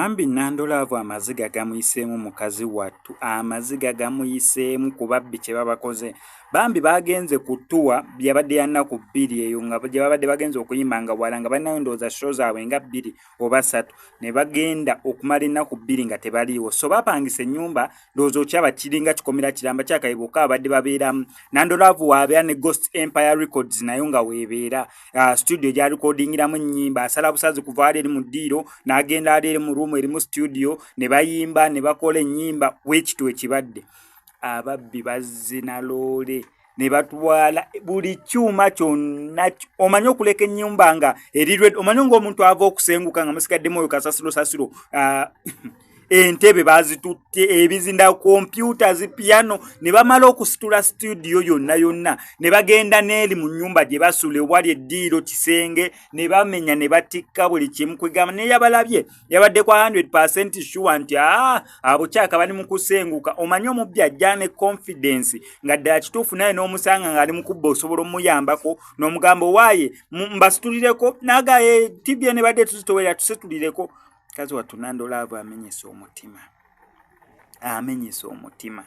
Bambi Nandor Love amaziga gamuyiseemu mukazi wattu, amaziga gamuyiseemu ku babbi kye babakoze. Bambi baagenze ku ttuwa yabadde ya nnaku 2 eyo nga gye babadde bagenze okuyimba nga wala nga balinayo ndowooza show zaabwe nga 2 oba 3 ne bagenda okumala ennaku 2 nga tebaliiwo. So bapangisa ennyumba ndowooza okyaba kiringa kikomera kiramba kyakayibuka abadde babeeramu. Nandor Love waabeera ne Ghost Empire Records nayo nga weebeera. Studio gy'alikodingiramu ennyimba, asala busazi kuva ali eri mu ddiiro n'agenda ali eri mu ruumu erimu studio ne bayimba ne bakola ennyimba bwekityo ekibadde. Ababbi bazzina loole ne batwala buli kyuma kyonna. Omanyi okuleka ennyumba nga eri ready, omanyi ng'omuntu ava okusenguka nga musigaddemu oyo kasasiro sasiro, entebe bazitutte, ebizinda, kompyuta, zipiyano, ne bamala okusitula studio yonna yonna ne bagenda n'eri mu nnyumba gye basula ewali eddiiro kisenge ne bamenya ne batikka buli kimu. Kwegamba naye yabalabye yabadde kwa 100% sure nti abo kyaka bali mu kusenguka. Omanyi omubbi ajja ne confidence nga ddala kituufu, naye n'omusanga ng'ali mu kubba osobola omuyambako n'omugamba owaaye mbasitulireko nagaye tibye ne badde tuzitowera tusitulireko. Kazi wattu Nandor Love amenyesa omutima, amenyesa omutima,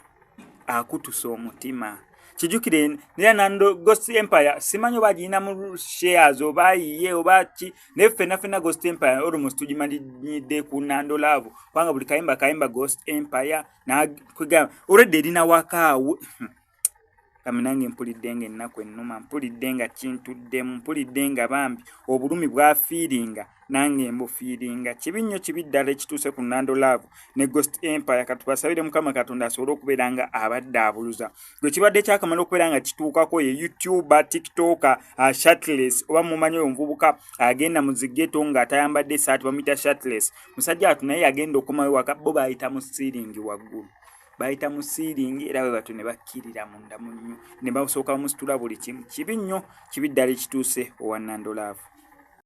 akutusa omutima. Kijjukire nera Nando Ghost Empire simanyi oba agirina mu shares oba ayiye oba ki, naye ffenna ffenna Ghost Empire almost tugimanyidde ku Nandor Love, kubanga buli kayimba kayimba Ghost Empire nakwegamba already erina wakaawe. Kame nange mpulidde nga ennaku ennuma, mpulidde nga kintuddemu, mpulidde nga bambi obulumi bwafiiringa nange mbufiiringa. Kibi nnyo, kibi ddala ekituuse ku Nandor Love ne Ghost Empire. Katubasabire Mukama Katonda asobole okubeera nga abadde abuluza. Gwe kibadde kyakamala okubeera nga kituukako ye YouTuber, TikToker, shirtless, oba mumanyi oyo omuvubuka agenda mu zigeto ng'atayambadde essaati, bamuyita shirtless. Musajja atu naye yagenda okomawo waka, bo bayita mu siiringi waggulu, bayita mu siiringi era bwe batyo ne bakkirira munda mu nnyo ne basooka bamusitula buli kimu. Kibi nnyo, kibi ddala ekituuse owa Nandor Love.